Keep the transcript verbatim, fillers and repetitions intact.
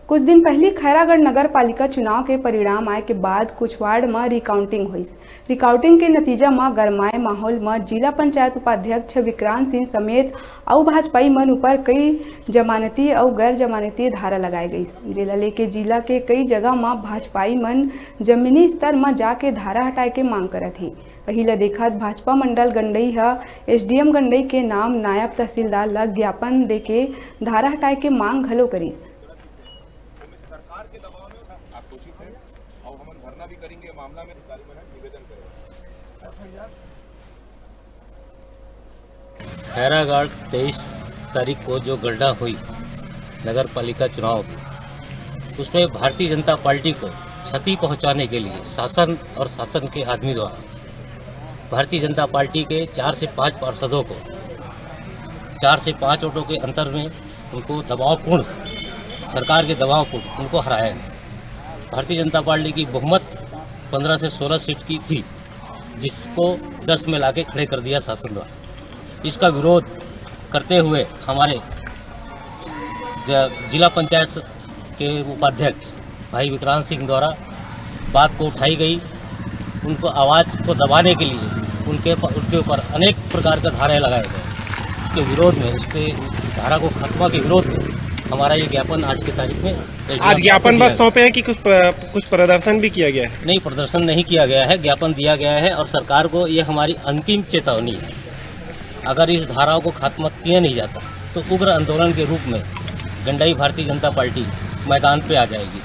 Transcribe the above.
कुछ दिन पहिली खैरागढ़ नगर पालिका चुनाव के परिणाम आए के बाद कुछ वार्ड म रिकाउंटिंग होइस। रिकाउंटिंग के नतीजा म गरमाए माहौल म जिला पंचायत उपाध्यक्ष विक्रांत सिंह समेत अउ भाजपाई मन ऊपर कई जमानती अउ गैर जमानती धारा लगाए गइस, जेला लेके जिला के कई जगह म भाजपाई मन जमीनी स्तर म जाके धारा हटाए के मांग करत हे। वही ल देखत भाजपा मंडल गंडई ह एसडीएम गंडई के नाम नायब तहसीलदार ल ज्ञापन देके धारा हटाए के मांग घलो करिस। सरकार के दबाव में आक्रोशित है और हम धरना भी करेंगे, मामला में अधिकारी मन निवेदन करेंगे। खैरागढ़ तेईस तारीख को जो गणना हुई नगर पालिका चुनाव की, उसमें भारतीय जनता पार्टी को क्षति पहुंचाने के लिए शासन और शासन के आदमी द्वारा भारतीय जनता पार्टी के चार से पांच पार्षदों को चार से पांच वोटों के अंतर में उनको दबावपूर्ण, सरकार के दबावपूर्ण उनको हराया गया। भारतीय जनता पार्टी की बहुमत पन्द्रह से सोलह सीट की थी, जिसको दस में लाके खड़े कर दिया शासन द्वारा। इसका विरोध करते हुए हमारे ज-, जिला पंचायत के उपाध्यक्ष भाई विक्रांत सिंह द्वारा बात को उठाई गई। उनको आवाज़ को दबाने के लिए उनके प-, उनके ऊपर अनेक प्रकार का धाराएं लगाए गए। उसके विरोध में, उसके धारा को खत्मा के विरोध में हमारा ये ज्ञापन आज की तारीख में एसडीएम आज को ज्ञापन दिया बस गया। सौंपे हैं कि कुछ प्र-, कुछ प्रदर्शन भी किया गया है? नहीं, प्रदर्शन नहीं किया गया है, ज्ञापन दिया गया है और सरकार को ये हमारी अंतिम चेतावनी है। अगर इस धाराओं को खत्म किया नहीं जाता तो उग्र आंदोलन के रूप में गंडई भारतीय जनता पार्टी मैदान पे आ जाएगी।